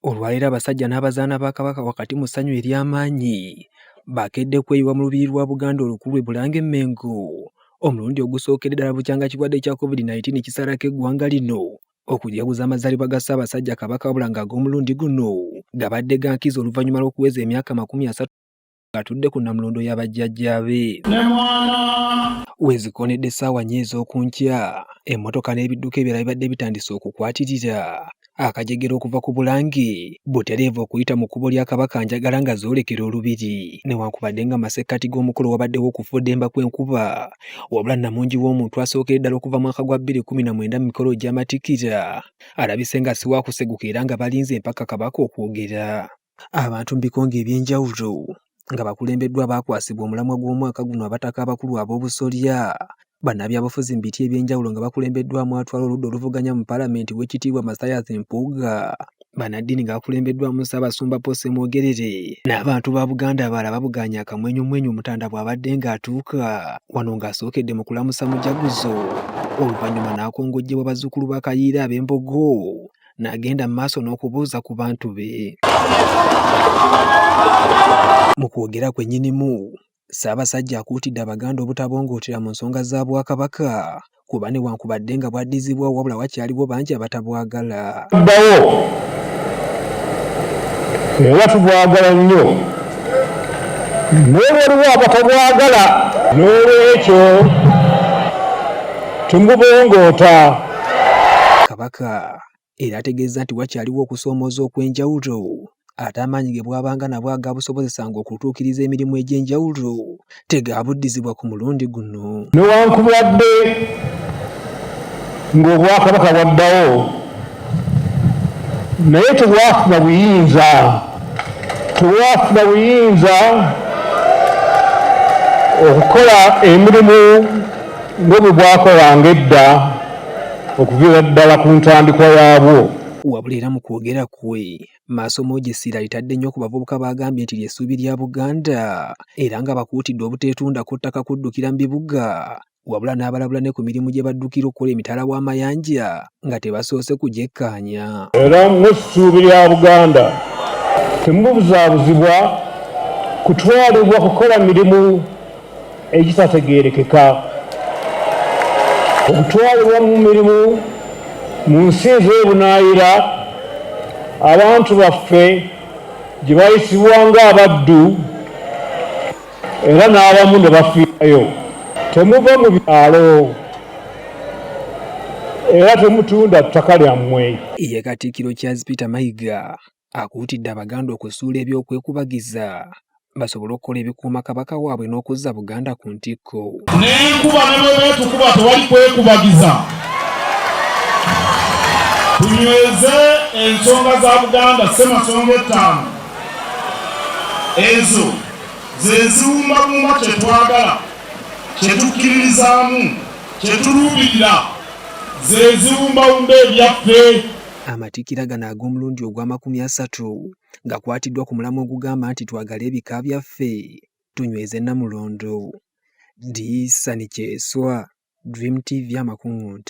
Olwaleero abasajja n'abazaana ba Kabaka wakati mu ssanyu ery'amaanyi bakedde kweyiwa mu Lubiri lwa Buganda olukulu e Bulange Mmengo omulundi ogusookedde ddala bukyanga kirwadde kya COVID-19 kisalako eggwanga lino okujaguza amazaalibwa ga Ssaabasajja Kabaka wabula ng'ag'omulundi guno gabadde ga nkizo oluvannyuma lw'okuweza emyaka 30 ng'atudde ku Nnamulondo ya bajjajjaabe. Wezikoonedde essaawa 4 ez'oku nkya, emmotoka n'ebidduka ebirala bibadde bitandise okukwatirira akajegere okuva ku Bulange butereevu okuyita mu kkubo lya Kabaka Njagala nga zoolekera Olubiri. Newankubadde nga masekkati g'omukolo wabaddewo okufudemba kw'enkuba, wabula nnamungi w'omuntu asookera ddala okuva mwaka gwa 2019 mu mikolo gy'amatikkira alabise nga si waakuseguka era nga balinze empaka Kabaka okwogera. Abantu mu bikonge eby'enjawulo nga bakulembeddwa baakwasibwa omulamwa gw'omwaka guno abataka abakulu ab'obusolya, bannabyabufuzi mu biti eby'enjawulo nga bakulembeddwamu atwala oludda oluvuganya mu Palamenti Oweekitiibwa Mathias Mpuuga, bannaddiini nga bakulembeddwamu Ssaabasumba Paul Ssemwogerere n'abantu ba Buganda abalala babugaanye akamwenyumwenyu Omutanda bw'abadde ng'atuuka wano ng'asookedde mu kulamusa mujaguzo oluvannyuma n'akongojjebwa bazzukulu ba Kayiira ab'Embogo n'agenda mu maaso n'okubuuza ku bantu be. Mu kwogera kwe nnyinimu, Ssaabasajja akuutidde Abaganda obutabongootera mu nsonga za Bwakabaka kuba newankubadde nga bwaddizibwawo wabula wakyaliwo bangi abatabwagala. Ddawo era tubwagala nnyo naye waliwo abatabwagala, n'olwekyo tumubongoota. Kabaka era ategeezza nti wakyaliwo okusoomooza okw'enjawulo ate amaanyi ge bwabanga nabwo agabusobozesanga okutuukiriza emirimu egy'enjawulo tegaabuddizibwa ku mulundi guno. Newankubadde ng'Obwakabaka bwaddawo, naye tebwafuna buyinza, tebwafuna buyinza okukola emirimu nga bwe bwakolanga edda okuviira ddala ku ntandikwa yaabwo. Wabula era mu kwogera kwe, Maaso essira litadde nnyo ku bavubuka b'agambye nti ly'essuubi lya Buganda era nga bakuutidde obuteetunda ku ttaka kuddukira mu bibuga wabula n'abalabula ne ku mirimu gye baddukira okukola emitala w'amayanja nga tebasoose kugyekkaanya. Era mmwe essuubi lya Buganda, temubuzaabuzibwa kutwalibwa kukola mirimu egitategeerekeka, okutwalibwa mu mirimu mu nsi ez'ebunaayira abantu baffe gye bayisibwa ng'abaddu era n'abamu ne bafiirayo. Temuva mu byalo era temutunda ttaka lyammwe. Ye Katikkiro Charles Peter Mayiga akuutidde Abaganda okusuula ebyokwekubagiza basobole okukola ebikuuma Kabaka waabwe n'okuzza Buganda ku ntikko. N'enkuba ne bwe beetukuba, tewali kwekubagiza. Tunyweze ensonga za Buganda, ssemasonga ettaano ezo ze ziwumbawumba kye twagala, kye tukkiririzaamu, kye tuluubirira, ze ziwumbawumba ebyaffe. Amatikkira gano ag'omulundi ogw'amakumi 30 gakwatiddwa ku mulamwa ogugamba nti twagale ebika byaffe, tunyweze Nnamulondo. Diisani Kyeswa, Dream TV Amakuŋŋunte.